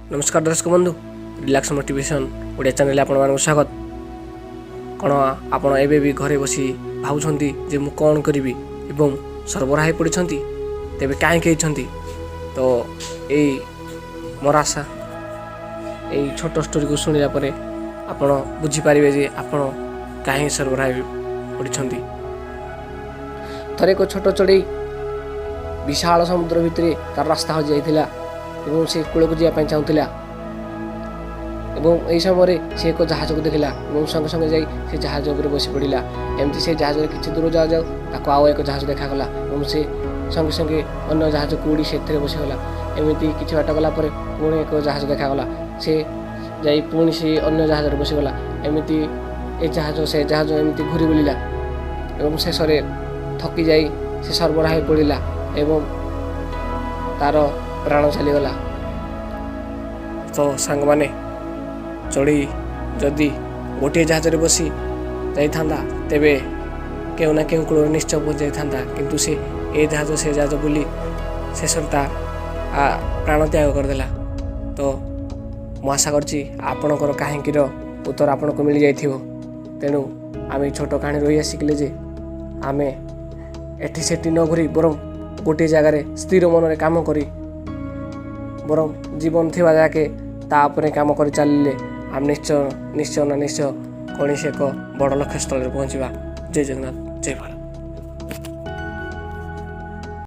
ନମସ୍କାର ଦର୍ଶକ ବନ୍ଧୁ, ରିଲାକ୍ସ ମୋଟିଭେସନ୍ ଓଡ଼ିଆ ଚ୍ୟାନେଲରେ ଆପଣମାନଙ୍କୁ ସ୍ୱାଗତ। କ'ଣ ଆପଣ ଏବେ ବି ଘରେ ବସି ଭାବୁଛନ୍ତି ଯେ ମୁଁ କ'ଣ କରିବି ଏବଂ ସର୍ବରା ହୋଇ ପଡ଼ିଛନ୍ତି? ତେବେ କାହିଁକି ହେଇଛନ୍ତି? ତ ଏଇ ମୋର ଆଶା, ଏଇ ଛୋଟ ଷ୍ଟୋରିକୁ ଶୁଣିଲା ପରେ ଆପଣ ବୁଝିପାରିବେ ଯେ ଆପଣ କାହିଁକି ସର୍ବରା ହୋଇ ପଡ଼ିଛନ୍ତି। ଥରେ ଏକ ଛୋଟ ଚଢ଼େଇ ବିଶାଳ ସମୁଦ୍ର ଭିତରେ ତାର ରାସ୍ତା ହଜିଯାଇଥିଲା ଏବଂ ସେ କୂଳକୁ ଯିବା ପାଇଁ ଚାହୁଁଥିଲା। ଏବଂ ଏହି ସମୟରେ ସେ ଏକ ଜାହାଜକୁ ଦେଖିଲା ଏବଂ ସଙ୍ଗେ ସଙ୍ଗେ ଯାଇ ସେ ଜାହାଜ ଉପରେ ବସି ପଡ଼ିଲା। ଏମିତି ସେ ଜାହାଜରେ କିଛି ଦୂର ଯାଉ ଯାଉ ତାକୁ ଆଉ ଏକ ଜାହାଜ ଦେଖାଗଲା ଏବଂ ସେ ସଙ୍ଗେ ସଙ୍ଗେ ଅନ୍ୟ ଜାହାଜକୁ ଉଡ଼ି ସେଥିରେ ବସିଗଲା। ଏମିତି କିଛି ବାଟ ଗଲା ପରେ ପୁଣି ଏକ ଜାହାଜ ଦେଖାଗଲା, ସେ ଯାଇ ପୁଣି ସେ ଅନ୍ୟ ଜାହାଜରେ ବସିଗଲା। ଏମିତି ଏ ଜାହାଜ ସେ ଜାହାଜ ଏମିତି ଘୁରି ବୁଲିଲା ଏବଂ ଶେଷରେ ଥକି ଯାଇ ସେ ସର୍ବରା ହୋଇ ପଡ଼ିଲା ଏବଂ ତାର ପ୍ରାଣ ଚାଲିଗଲା। ତ ସାଙ୍ଗମାନେ, ଚଢ଼େଇ ଯଦି ଗୋଟିଏ ଜାହାଜରେ ବସି ଯାଇଥାନ୍ତା, ତେବେ କେଉଁ ନା କେଉଁ କୂଳରେ ନିଶ୍ଚୟ ପହଞ୍ଚି ଯାଇଥାନ୍ତା। କିନ୍ତୁ ସେ ଏ ଜାହାଜ ସେ ଜାହାଜ ବୁଲି ଶେଷରେ ତା ପ୍ରାଣ ତ୍ୟାଗ କରିଦେଲା। ତ ମୁଁ ଆଶା କରୁଛି ଆପଣଙ୍କର କାହିଁକିର ଉତ୍ତର ଆପଣଙ୍କୁ ମିଳିଯାଇଥିବ। ତେଣୁ ଆମେ ଛୋଟ କାହାଣୀରୁ ଏଇଆ ଶିଖିଲେ ଯେ ଆମେ ଏଠି ସେଠି ନ ଘୁରି ବରଂ ଗୋଟିଏ ଜାଗାରେ ସ୍ଥିର ମନରେ କାମ କରି, ବରଂ ଜୀବନ ଥିବା ଯାକେ ତା ଉପରେ କାମ କରି ଚାଲିଲେ ଆମେ ନିଶ୍ଚୟ, ନିଶ୍ଚୟ ନା ନିଶ୍ଚୟ କୌଣସି ଏକ ବଡ଼ ଲକ୍ଷ୍ୟସ୍ଥଳରେ ପହଞ୍ଚିବା। ଜୟ ଜଗନ୍ନାଥ, ଜୟ ଭାରତ।